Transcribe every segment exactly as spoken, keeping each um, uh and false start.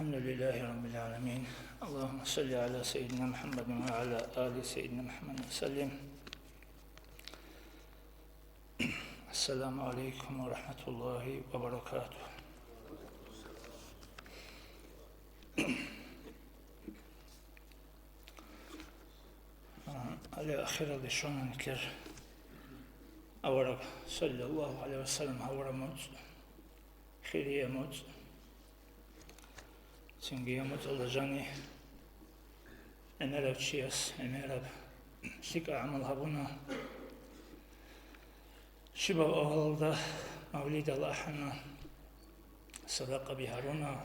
الحمد لله رب العالمين. اللهم صل على سيدنا محمد وعلى آل سيدنا محمد وسلم. السلام عليكم ورحمة الله وبركاته. Гьале ахиралде щвана нилъер авараг, саллаллагьу гӀалайгьи ва саллам, гьавураб моцӀ, хирия моцӀ. Цинги гьаб моцӀалда жани гӀемерав чияс гӀемераб лъикӀаб гӀамал гьабуна. Щибаб авалалда мавлидал ахӀана, садакъаби гьаруна,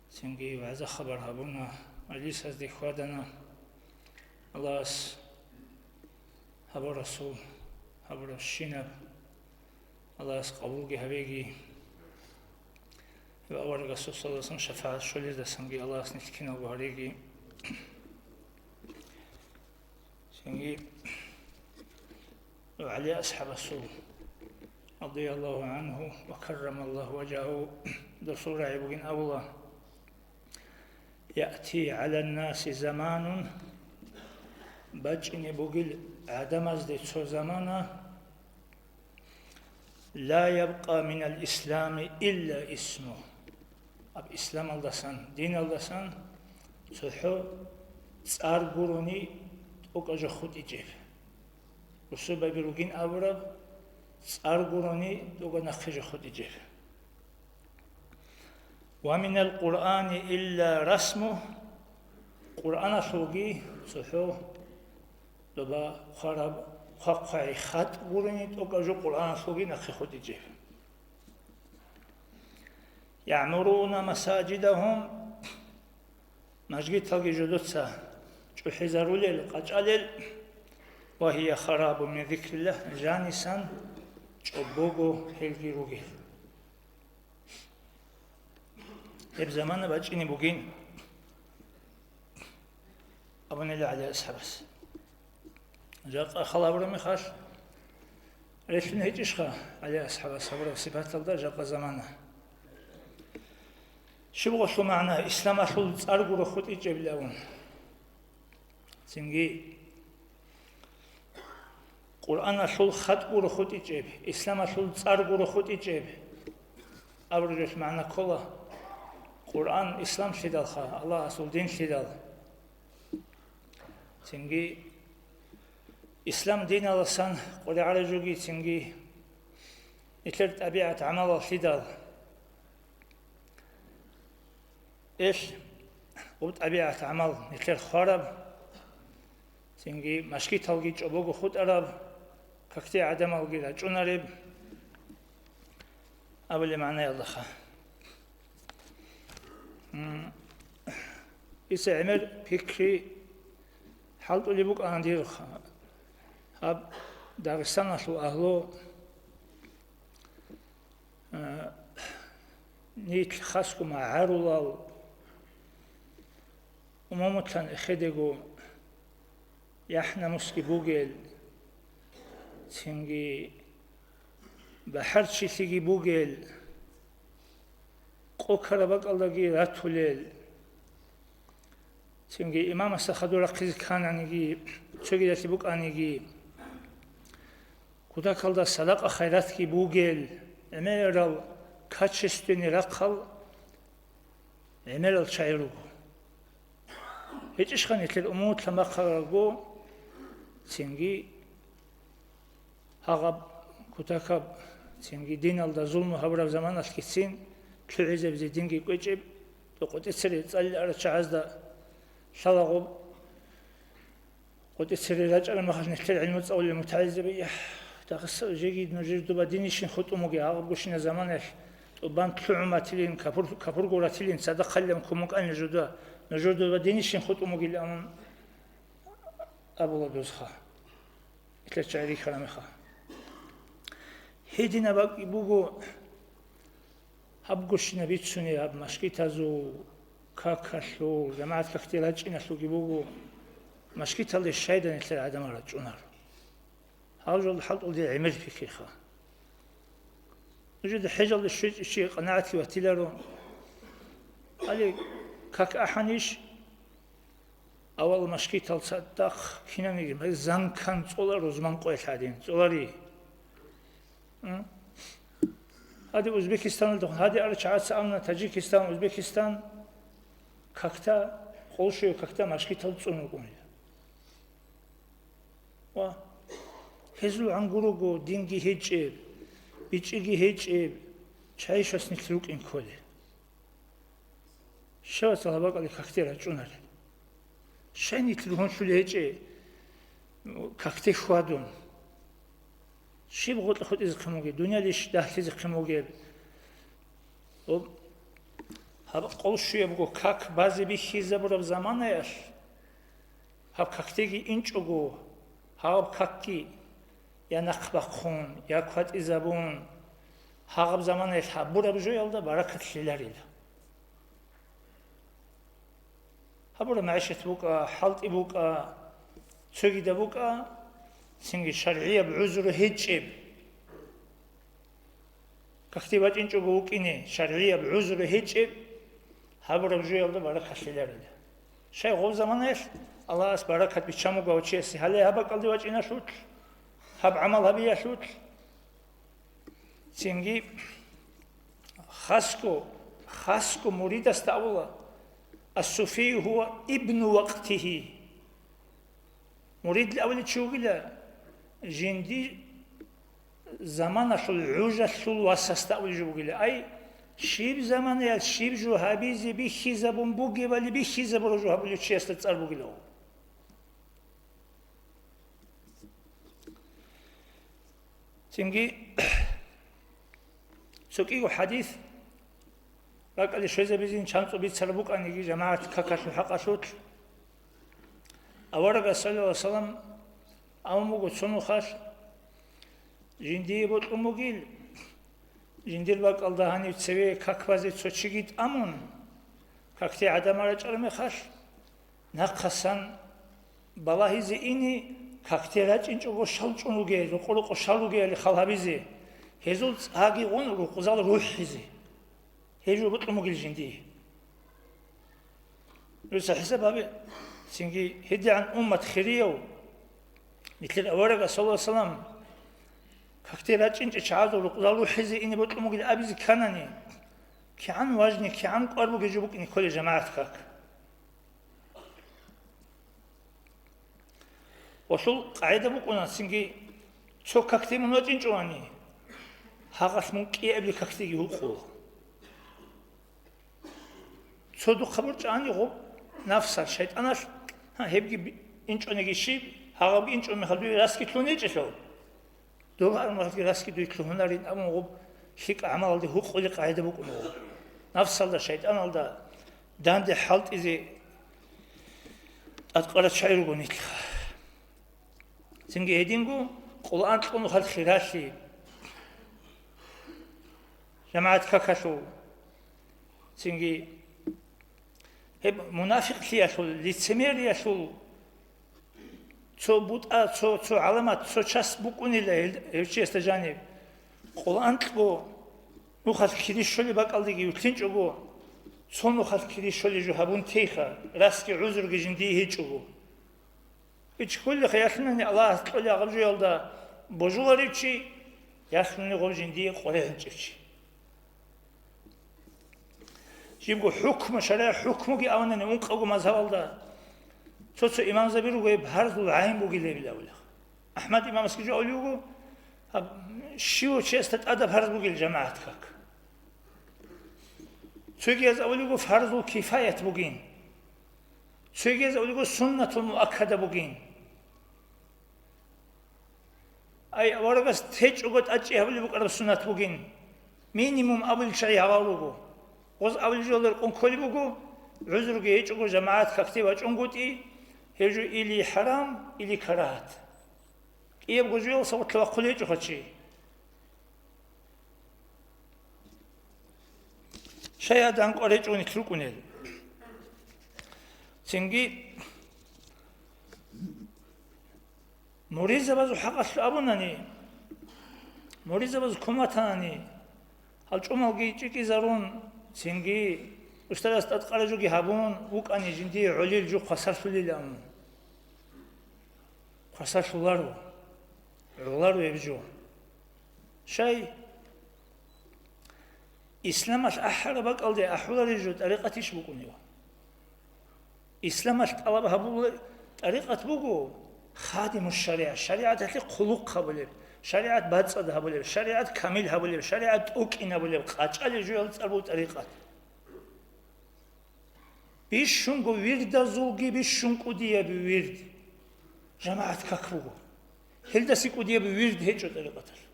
цинги вагӀза-хабар гьабуна, мажлисазде хьвадана. Аллагьас гьабурасул, гьабурабщинаб Аллагьас къабулги гьабеги ва аварагасул саллаллагьу гӀалайгьи ва саллам шафагӀат щолезда цинги Аллагьас нилъ киналго гьареги. Цинги ГӀали асхӀабасул, радияллагьу гӀангьу ва каррамаллагьу важагьагьу, досул рагӀи бугин абула: «Яъти гӀаланнаси заманун», бачӀине бугил гӀадамазде цо замана, «ла ябкъа минал ислами илла исму». Аб исламалдасан, диналдасан цохӀо цӀар гурони тӀокӀаб жо хутӀичӀеб. Бусурбаби ругин абураб цӀар гурони тӀокӀаб нахъе жо хутӀичӀеб. «Ва минал Къуръани илла расму», Къуръаналъулги цохӀо доба хъвараб хъвахъвай хатӀ гурони тӀокӀаб жо Къуръаналъулги нахъе хутӀичӀеб. «ЯгӀмуруна масажидагьум», мажгиталги жодоца чӀухӀизарулел, къачӀалел, «ва гьия харабун мин зикриллагь», жанисан чӀобого гьелги ругел. Гьеб замана бачӀине бугин абунила ГӀали асхӀабас. Жакъа хал гьабураб мехалъ, релълъун гьечӀищха ГӀали асхӀабас гьабураб сипаталда жакъа замана? Щиб гъолъул магӀна, исламалъул цӀар гуро хутӀичӀебилан? Цинги Къуръаналъул хатӀ гуро хутӀичӀеб, исламалъул цӀар гуро хутӀичӀеб абураб жоялъ магӀна ккола: Къуръан исламлъидалха, Аллагьасул динлъидал. Цинги ислам диналасан къваригӀараб жоги, цинги нилъер тӀабигӀат-гӀамалаллъидал. Эл, гъуб тӀабигӀат-гӀамал нилъер хвараб, цинги машгиталги чӀобого хутӀараб, какде гӀадамалги рачӀунареб абулеб магӀнаялдаха. М, иса гӀемер пикри хӀалтӀулеб букӀана дирха. Гьаб Дагъистаналъул агьлу, а, нилъ хасго магӀарулал, умумулъан эхедего яхӀ-намусги бугел, цинги бахӀарчилъиги бугел, къо ккараб бакӀалдаги ратулел, цинги имамасда хадур рахъизе ккананиги, цогидалъи букӀаниги, кутакалда садакъа-хайратги бугел, гӀемерал качественный рахъал гӀемерал чагӀи руго. ГьечӀищха нилъер умумулъан бахъарабго, цинги гьагъаб кутакаб, цинги диналда зулму гьабураб заманалъгицин лъугӀизабизе динги кӀвечӀеб, къотӀи цере цӀалил арачагӀазда лъалагъуб, къотӀи цере рачӀараб мехалъ нилъер гӀилму цӀалулел мутагӀилзаби: «ЯхӀ, Дагъиста, жеги нужер доба динищин хутӀун бугеб, гьаб гущина заманаялъ тӀубан лъугӀун батилин, капур, капурго ратилин, цадахъ хъалилан ккун букӀанин жуда, нужер доба динищин хутӀун бугилан», – абула дозха. Нилъер чагӀи рихьараб мехалъ. Гьединаб бакӀ буго. Гьаб гущина бицунеб гьаб машгитазул, какалъул, жамагӀат какде рачӀиналъулги буго, машгиталде щайда нилъер гӀадамал рачӀунар. Гьал жолда хӀалтӀулде гӀемер пикриха. Нужеда хӀежалде щвечӀев чи къанагӀатлъи ватиларо, Гьале как ахӀанищ? Авал машгитал цадахъ кинаниги, гьай, занкан цӀола рузман къоялъ гьадин, цӀолари. М? Гьаде Узбекистаналдехун, гьаде арчагӀаца амна Таджикистан, Узбекистан, какда, къолшуе какда машгитал цӀун вукӀунила. Ва гьезул гӀан гурого динги гьечӀеб, бичӀчӀиги гьечӀеб, чайищас нилъ рукӀин кколел. Щивасал гьаб бакӀалде какде рачӀунарел? Щай нилъ ругьунлъулей гьечӀей какде хьвадун? Щиб гъоркье хутӀизехъин бугеб, дуниялищ дагьлъизехъин бугеб? Гьаб къолшуябго как базе бихьизабураб заманаялъ, гьаб какдеги инчӀого, гьаб какги я нахъ бахъун, я кватӀизабун, гьагъаб заманаялъ гьабураб жоялда баракат лъеларила. Гьабураб магӀишат букӀа, хӀалтӀи букӀа, цогидаб букӀа, цинги шаргӀияб гӀузру гьечӀеб. Какде бачӀинчӀого вукӀине, шаргӀияб гӀузру гьечӀеб, гьабураб жоялда баракат лъеларила. Щай гъоб заманаялъ Аллагьас баракат биччан буго гьав чиясе, гьале гьаб бакӀалде вачӀиналъулъ, гьаб гӀамал гьабиялъулъ. Цинги хасго, хасго муридасда абула: «Ас-суфию гьува ибну вакътигьи». Муридли абулев чи вугила, жинди заманалъул гӀужалъул васасда абулев жо бугила. Ай, щиб заманаялъ щиб жо гьабизе бихьизабун бугебали бихьизабураб жо гьабулев чиясда цӀар бугила. Цинги цо кӀиго хӀадис ракӀалде щвезабизин чанцӀу бицараб букӀаниги жамагӀат какалъул хӀакъалъулъ. Аварагас, саллаллагьу гӀалайгьи вассалам, абун буго цо нухалъ: «Жиндие бокьун бугил, жиндир бакӀалда гьанив цеве как базе цо чиги тӀамун, какде гӀадамал рачӀараб мехалъ, нахъасан балагьизе ине, какде рачӀинчӀого щал чӀун ругел, рокъо-рокъо щал ругеяли хал гьабизе, гьезул цӀаги гъун рукъзал рухӀизе». Гьеб жо бокьун бугил жиндие. Дуца хӀисаб гьабе, цинги гьедигӀан уммат хирияв, нилъер аварагас, саллаллагьу гӀалайгьи вассалам, какде рачӀинчӀеб чагӀазул рукъзал рухӀизе ине бокьун бугил абизе кканани, кигӀан важни, кигӀан кӀвар бугеб жо букӀине кколеб жамагӀат как. Гъолъул къагӀида букӀуна, цинги цо какде мун вачӀинчӀони, гьагъалъ мун кӀиабилеб какдеги гьукъула. Цо духъа борчӀани гъоб нафсалъ, шайтӀаналъ, гьа, гьебги би-, инчӀониги щиб, гьагъабги инчӀон мехалъ дуе расги лъун гьечӀелъул. Доб гьарун валги расги дуе лъугьунарин абун гъоб лъикӀ гӀамалалде гьукъулеб къагӀида букӀуна гъоб. Нафсалда, шайтӀаналда данде хӀалтӀизе тӀадкъарачагӀи руго нилъха. Цинги гьединго къулан кьун хал хиралъи, жамагӀат какалъул, цинги гьеб мунафикълъиялъул, лицемериялъул цо бутӀа, цо, цо гӀаламат, цо час букӀунила гьел, гьев чиясда жаниб. Къулан кьо нухалъ кири щолеб бакӀалдеги вилълъинчӀого, цо нухалъ кири щолеб жо гьабун тейха, расги гӀузруги жиндие гьечӀого. Ичхъулиха ялъунани Аллагьас кьолеб гьаб жоялда божуларев чи, ялъунани гъоб жиндие къваригӀинчӀев чи. Жибго хӀукму, шаригӀат хӀукмуги аванани ункъабго мазгьабалда цо-цо имамзаби руго гьеб гьарзул гӀайн бугилебилан абулеб. АхӀмад имамасги жо абулеб буго, гьаб щивав чиясда тӀадаб гьарз бугил жамагӀат как. Цогияз абулеб буго фарзул кифаят бугин. Цогияз абулеб буго суннатул муаккада бугин. Ай, аварагас течӀого тӀадчӀи гьабулеб букӀараб суннат бугин. Минимум абулел чагӀи гьавал руго. Гъоз абулел жо рекъон кколеб буго, гӀузруги гьечӀого жамагӀат какде вачӀунгутӀи, гьеб жо или хӀарам, или карагьат. КӀиябго жоялъ сабурлъи вахъулеб гьечӀоха чи. Шайгьадан къваригӀинчӀого нилъ рукӀунел. Цинги муридзабазул хӀакъалъулъ абунани, муридзабаз куматанани, гьал чӀумалги чӀикӀизарун, цинги Устарас тӀадкъараб жоги гьабун вукӀани, жиндие гӀолил жо хвасарлъулилан. Хвасарлъуларо, гӀоларо гьеб жо. Щай? Исламалъ ахӀараб бакӀалде ахӀулареб жо тӀарикъат иш букӀунев? Исламалъ тӀалаб гьабулеб тӀарикъат буго хадиму шаригӀа, шаригӀаталъе хъулухъ гьабулеб, шаригӀат бацӀцӀад гьабулеб, шаригӀат камил гьабулеб, шаригӀат тӀокӀин гьабулеб, къачӀалеб жоялда цӀар буго тӀарикъат. Бищунго вирдазулги бищун кӀудияб вирд, жамагӀат как буго. Гьелдаси кӀудияб вирд гьечӀо тӀарикъаталъ.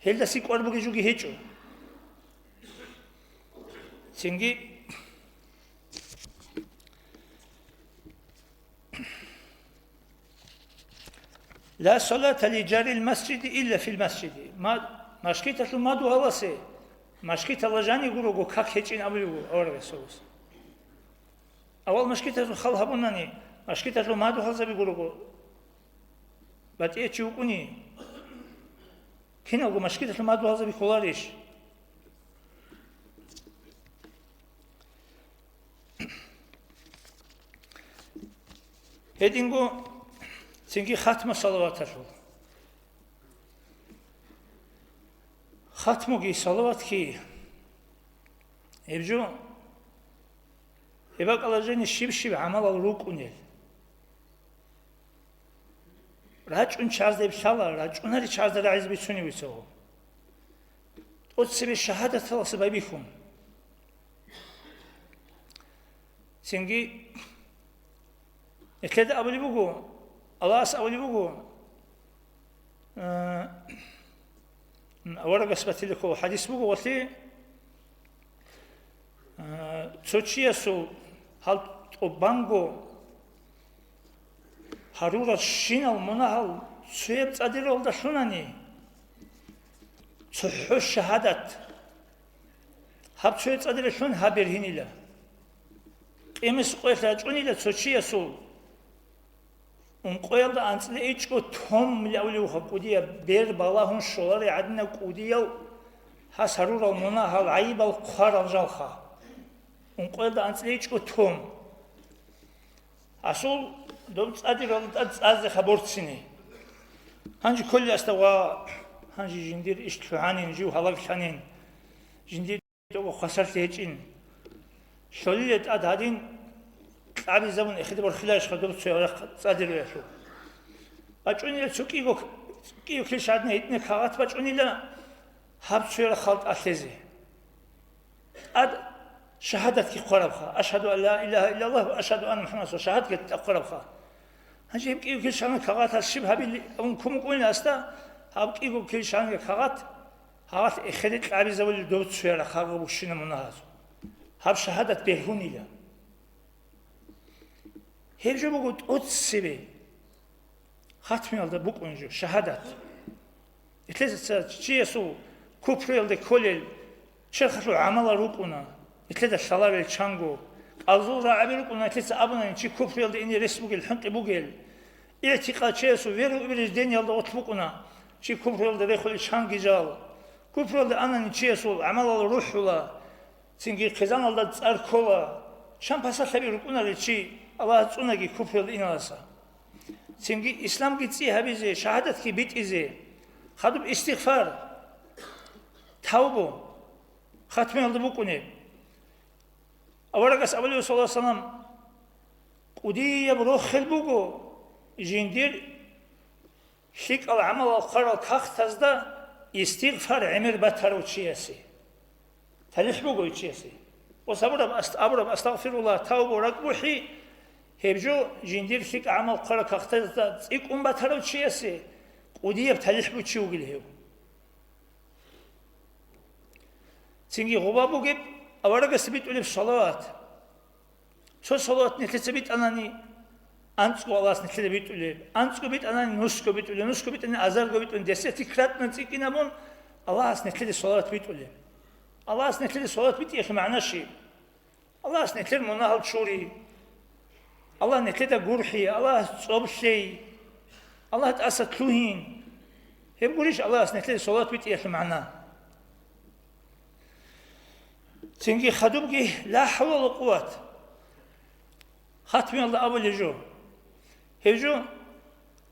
Гьелдаси кӀвар бугеб жоги гьечӀо. Цинги, «Ла салата ли жарил масжиди илля фил масжиди». Ма-, машгиталъул мадугьаласе, машгиталда жаниб гурого как гьечӀин абулеб буго аварагас гьабуса. Авал машгиталъул хал гьабунани, машгиталъул мадугьалзаби гурого, батӀиячи вукӀуни, киналго машгиталъул мадугьалзаби кколарищ? Гьединго цинги хатму салаваталъул. Хатмуги салаватги гьеб жо, гьеб бакӀалда жаниб щиб-щиб гӀамалал рукӀунел. РачӀун чагӀазда гьеб лъала, рачӀунари чагӀазда рагӀизе бицунеб буго. ТӀоцебе шагьадаталдаса байбихьун. Цинги нилъеда абулеб буго, Аллагьас абулеб буго, э, аварагас батила ккола хӀадис буго, валъи, э, цо чиясул гьал тӀубанго гьарурал щинал мунагьал цояб цӀадиралда лъунани, цохӀо шагьадат, гьаб цояб цӀадиралъун гьаб бергьинила. Къиямас къоялъ рачӀунила цо чиясул ункъоялда анцӀила ичӀго том лъавлевха кӀудияб, бер балагьун щоларел гӀадинаб кӀудиял гьас гьарурал мунагьал гӀайибал хъварал жалха. Ункъоялда анцӀила ичӀго том. Гьасул доб цӀадиралда тӀад цӀазе хаборцине. Гьанже кколила аста ва гьанже жиндир иш лъугьанин, жив гьалаглъанин, жиндир дого хвасарлъи гьечӀин. Лъолила тӀад гьадин, кьабизабун эхеде борхиларищха доб цояб рахъ цӀадируялъул. БачӀунила цо кӀиго, кӀиго килщ гьадин гьитӀинаб кагъат бачӀунила гьаб цояб рахъал тӀалъезе. ТӀад шагьадатги хъварабха, «Ашгьаду ан ла илагьа иллаллагь ва ашгьаду анна МухӀаммадан расул», шагьадатги хъварабха. Гьанже гьеб кӀиго килщ гьаниб кагъаталъ щиб гьабилеб абун ккун букӀунила аста, гьаб кӀиго килщ гьаниб кагъат, гьалъ эхеде кьабизабулел доб цояб рахъалъул букӀина мунагьазул. Гьаб шагьадат бергьунила. Гьеб жо буго тӀоцебе хатмиялда букӀун жо, шагьадат. Нилъеца чиясул купруялде кколел черхалъул гӀамалал рукӀуна, нилъеда лъаларел чанго. КӀалзул рагӀаби рукӀуна, нилъеца абунани, чи купруялде ине рес бугел, хӀинкъи бугел. ИгӀтикъад чиясул, веру убеждениялда гъорлъ букӀуна, чи купруялда рехулел чанги жал. Купруялде анани чиясул гӀамалал рухӀула, цинги хъизаналда цӀар ккола, чан пасалъаби рукӀунарел чи Аллагьас цӀунаги купруялде иналдаса. Цинги исламги цӀи гьабизе, шагьадатги битӀизе, хадуб истигъфар, тавбу, хатмиялда букӀунеб. Аварагас абулеб, саллаллагьу гӀалайгьи вассалам, кӀудияб рохел буго жиндир лъикӀал гӀамалал хъварал кагътазда истигъфар гӀемер батарав чиясе. ТалихӀ буго гьев чиясе. Ва сабураб аст-, абураб, «Астагъфируллагь», тавбу ракӀбухӀи, гьеб жо жиндир лъикӀал гӀамал хъварал кагътазда цӀикӀкӀун батарав чиясе кӀудияб талихӀ бучи вугил гьев. Цинги гъоба бугеб аварагасда битӀулеб салават. Цо салават нилъеца битӀанани, анцӀго Аллагьас нилъеда битӀулеб, анцӀго битӀанани, нусго битӀулеб, нусго битӀани, азарго битӀулеб, десятикратно цӀикӀкӀинабун Аллагьас нилъеда салават битӀулеб. Аллагьас нилъеда салават битӀиялъул магӀна щиб? Аллагьас нилъер мунагьал чури. Аллагь нилъеда гурхӀи, Аллагьас цӀоб лъей, Аллагь тӀаса лъугьин. Гьеб гурищ Аллагьас нилъеда салават битӀиялъул магӀна? Цинги хадубги ла хӀавла ва ла къувват. Хатмиялда абулеб жо. Гьеб жо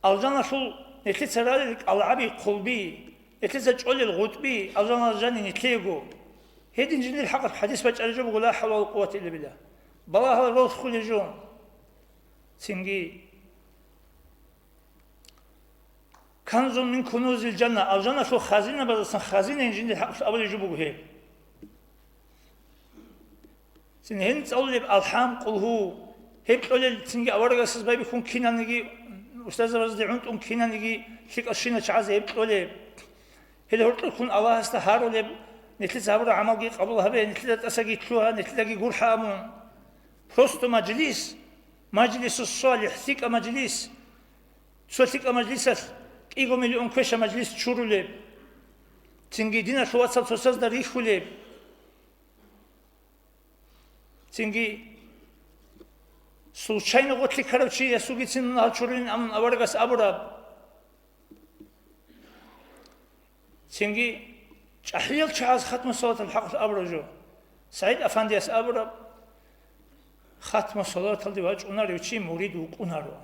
алжаналъул нилъеца ралел кӀалгӀаби, хъулби, нилъеца чӀолел гъутӀби, алжаналда жаниб нилъего. Гьедин жиндир хӀакъалъ хӀадис бачӀараб жо буго, ла хӀавла ва ла къуввата илла билла. Балагьал ролъ хъулеб жо. Цинги Канзун мин кунузил жанна, алжаналъул хазинабаздасан хазинайин жиндир хӀакъалъ абулеб жо буго гьеб. Цин гьениб цӀалулеб алхӀам, къулгьу, гьеб кьолел цинги аварагасдаса байбихьун киналниги, устарзабазде гӀунтӀун киналниги, лъикӀал щинал чагӀазе гьеб кьолеб. Гьел гьоркьор ккун Аллагьасда гьарулеб, нилъеца гьабураб гӀамалги къабул гьабе, нилъеда тӀасаги лъугьа, нилъедаги гурхӀа абун. Просто мажлис, мажлису салихӀ, лъикӀаб мажлис. Цо лъикӀаб мажлисалъ кӀиго миллион квеша мажлис чурулеб. Цинги диналъул вацал цоцазда рихьулеб. Цинги случайно гъорлъ ккарав чиясулгицин гьал чурулин абун аварагас абураб. Цинги чӀахӀиял чагӀаз хатму салатал хӀакъалъ абураб жо. СагӀид Афандияс абураб, хатму салаталде вачӀунарев чи мурид вукӀунаро.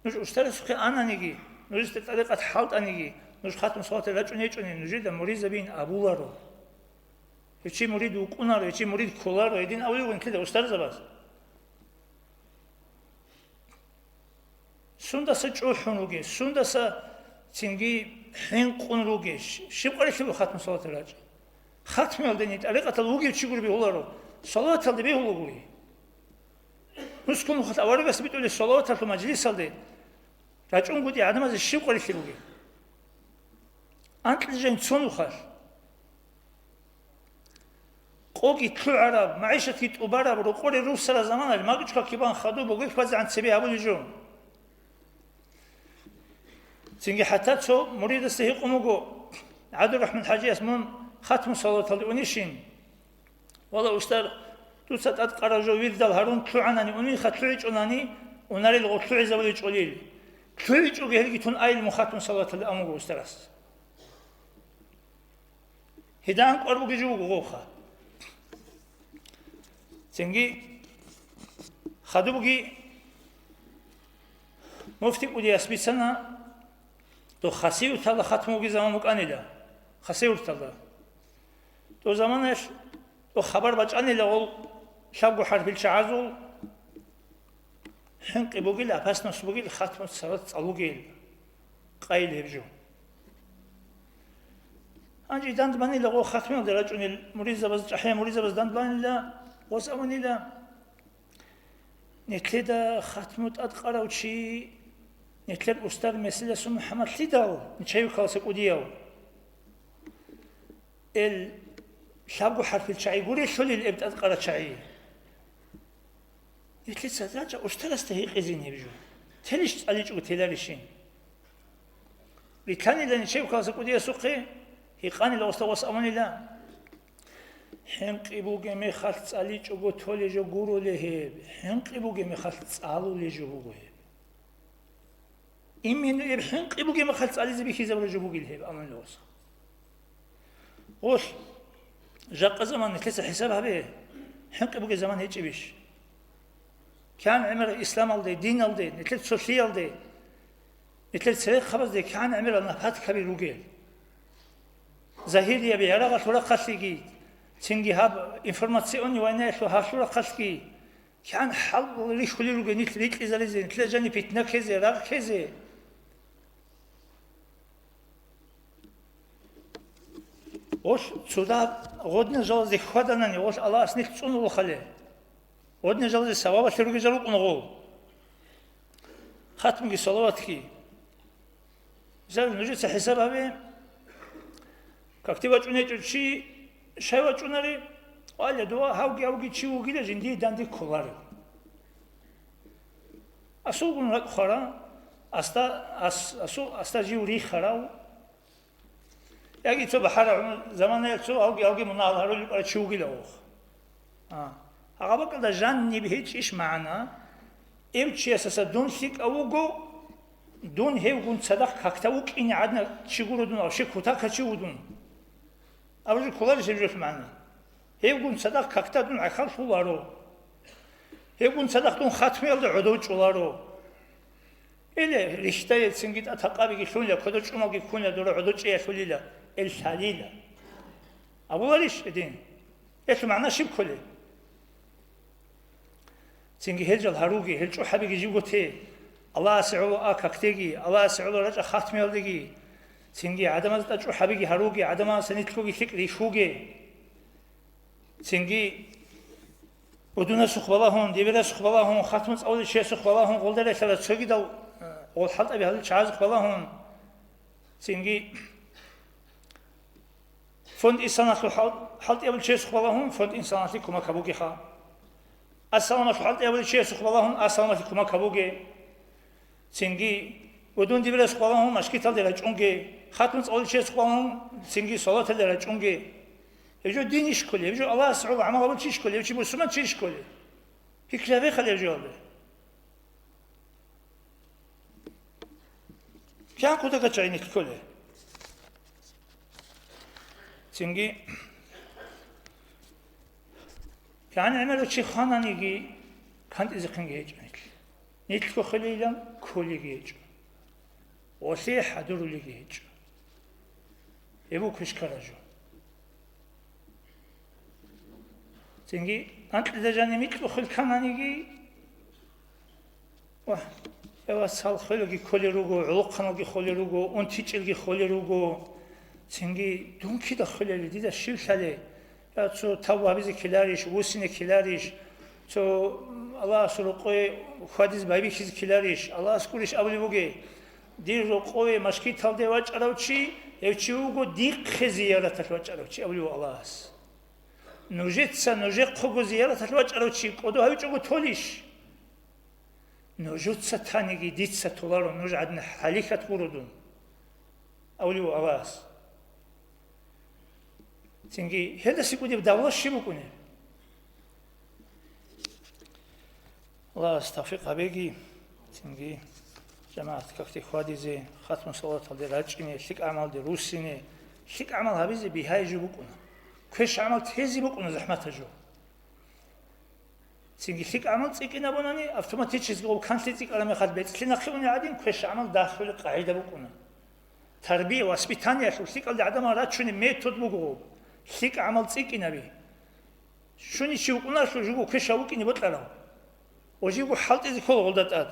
Нуж устарасухъе ананиги, нужеца тӀарикъат хӀалтӀаниги, нуж хатму салаталде рачӀун гьечӀони, нужеда муридзабиин абуларо. Гьев чи мурид вукӀунаро, гьев чи мурид кколаро, гьедин абулеб буго нилъеда устарзабаз. Сундаса чӀухӀун ругел, сундаса цинги хӀинкъун ругел, щ-, щиб къварилъи буго хатму салаталде рачӀа? Хатмиялдени тӀарикъатал вугев чи гури бегьуларо, салаталде бегьулагури. Нускун нухалъ аварагас битӀулел салаваталъул мажлисалде рачӀунгутӀи гӀадамазе щиб къварилъи бугеб? Анкьил жайн цо нухалъ. Къоги лъугӀараб, магӀишатги тӀубараб, рокъоре руссараб заманалъ магӀишатги бан хадуб бугеб хьвазегӀан цебе гьабулеб жо. Цинги хӀатта цо муридасда гьикъун буго, ГӀабдурахӀман хӀажияс мун хатму салаваталде унищин? Вала, устар, дуца тӀадкъараб жо вирдал гьарун лъугӀанани, унинха лъугӀичӀонани, унарел гъо лъугӀизабулел чӀолел. ЛъугӀичӀого гьелги тун айил мун хатму салаваталде абун буго устарас. Гьедан кӀвар бугеб жо буго гъовха. Цинги хадубги муфти кӀудияс бицана, дов Хасавюрталда хатму бугеб заман букӀанила. Хасавюрталда. Дов заманаялъ дов хабар бачӀанила гъол лъабго хӀарпил чагӀазул. ХӀинкъи бугел, опасность бугел, хатму салат цӀалугел, къайил гьеб жо. Гьанже дандбанила гъо хатмиялде рачӀунел муридзабаз, чӀахӀиял муридзабаз дандбанила, гъос абунила, нилъеда хатму тӀадкъарав чи, нилъер устар Месиласул МухӀаммад лъидал, Нечаевкаласа кӀудияв. Эл лъабго хӀарпил чагӀи гурелъулил эб тӀадкъарал чагӀи. Нилъеца рачӀа устарасда гьикъизин гьеб жо. Телищ цӀаличӀого теларищин? Рилъанила Нечаевкаласа кӀудиясухъе, гьикъанила устарас абунила, хӀинкъи бугеб мехалъ цӀаличӀого толеб жо гурулеб гьеб, хӀинкъи бугеб мехалъ цӀалулеб жо буго гьеб. Именно гьеб хӀинкъи бугеб мехалъ цӀализе бихьизабураб жо бугел гьеб, амма гъос. Гъолъ, жакъа заман нилъеца хӀисаб гьабе, хӀинкъи бугеб заман гьечӀебищ? КигӀан гӀемерал исламалде, диналде, нилъер цолъиялде, нилъер церехъабазде кигӀан гӀемерал нападкаби ругел? Загьирияб ярагъалъул рахъалъеги, цинги гьаб информационный войнаялъул гьалъул рахъалъги, кигӀан хӀал рихьулел ругел нилъ рикьизаризе, нилъер жаниб питна ккезе, рагъ ккезе. Гъолъ цо дагь гъодинал жалазе хьваданани, гъолъ Аллагьас нилъ цӀунулахъали, гъодинал жалазе савабалъе ругел жал рукӀуна гъол. Хатмуги салаватги. Мисал, нужеца хӀисаб гьабе, какде вачӀунечӀо чи, щай вачӀунари, къвале дова, гьавги-гьавги чи вугила жиндие данде кколарев. Асулгун ракӀ хвара, аста, ас-, асу-, аста жив рихарав, яги цо бахӀарав, заманаялъ цо гьавги-гьавги мунагьал гьарулел рукӀарав чи вугила вух. А, гьаб бакӀалда жаниб гьечӀищ магӀна? Эв чиясаса дун лъикӀав вуго, дун гьевгун цадахъ какда вукӀине гӀадна чи гуро дун, вообще кутакав чи вуго дун. Абу жо кколарищ гьеб жолъ магӀна? Гьевгун цадахъ какда дун гӀахьаллъуларо. Гьевгун цадахъ дун хатмиялда гӀодов чӀоларо. Или рихьдайил цинги тӀатакъабиги лъунила, кодо чӀумалги ккунила, дора гӀодов чӀеялъулила, ил лъалила. Абуларищ гьедин? Гьелъул магӀна щиб кколей? Цинги гьел жал гьаруге, гьел чӀухӀабиги живго те. Аллагьасе гӀоло а какдеги, Аллагьасе гӀоло рачӀа хатмиялдеги. Цинги гӀадамаз тӀа чӀухӀабиги гьаруге, гӀадамаздаса нилъгоги лъикӀ рихьуге. Цинги будунасухъ балагьун, дибирасухъ балагьун, хатму цӀалулев чиясухъ балагьун, гъолдаралъала цогидал, э, гъол хӀалтӀаби гьалил чагӀазухъ балагьун. Цинги фонд Исаналъул хӀал-, хӀалтӀиябул чиясухъ балагьун, фонд Исаналъе кумак гьабугеха. Ассаламалъул хӀалтӀиябул чиясухъ балагьун, Ассаламалъе кумак гьабуге. Цинги, будун дибирасухъ балагьун, машгиталде рачӀунге. Хатун цӀалулев чиясухъ балагьун, цинги салаталде рачӀунге. Гьеб жо дин иш кколей, гьеб жо Аллагьас гӀоло гӀамал гьабулев чи иш кколей, гьеб чи мусулман чи иш кколей. Пикри гьабе хал гьеб жоялде. КигӀан кутакача гьенир кколей. Цинги, кигӀан гӀемерав чи хвананиги, кантӀизехъинги гьечӀо нилъ. Нилъго хвелейилан кколиги гьечӀо. Гъолъие хӀадурулиги гьечӀо. Гьеб буго квешкараб жо. Цинги анкьида жаниб микьго хвел ккананиги, ва, я вацал, хвелги кколел руго, гӀолохъаналги холел руго, унтичӀелги холел руго. Цинги дун кида хвелали, дида щив лъалей? Я цо тавбу гьабизе ккеларищ, вуссине ккеларищ, цо Аллагьасул рокъове хьвадизе байбихьизе ккеларищ, Аллагьас гурищ абулеб бугей, дир рокъове машгиталде вачӀарав чи, гьев чи вуго дихъе зияраталъ вачӀарав чи абулев Аллагьас. Нужеца нужехъего зияраталъ вачӀарав чи кӀодо гьавичӀого толищ? Нужеца таниги дица толаро, нуж гӀадин хӀалихьат гуро дун, абулев Аллагьас. Цинги гьелдаса кӀудиб давла щиб букӀунеб? Аллагьас тавфикъ гьабеги, цинги жамагӀат какде хьвадизе, хатму салаталде рачӀине, лъикӀ гӀамалде руссине, лъикӀ гӀамал гьабизе бигьай жо букӀуна. Квеш гӀамал тезе букӀуна захӀматаб жо. Цинги лъикӀ гӀамал цӀикӀкӀинабунани, автоматически гъоб канлъи цӀикӀкӀараб мехалъ бецӀлъи нахъе уни гӀадин, квеш гӀамал дагьлъулеб къагӀида букӀуна. Тарбия, воспитаниялъул лъикӀалде гӀадамал рачунеб метод буго гъоб. ЛъикӀ гӀамал цӀикӀкӀинаби. Щуни чи вукӀунарелъул жуго квешав вукӀине бокьарав. Ва живго хӀалтӀизе ккола гъолда тӀад.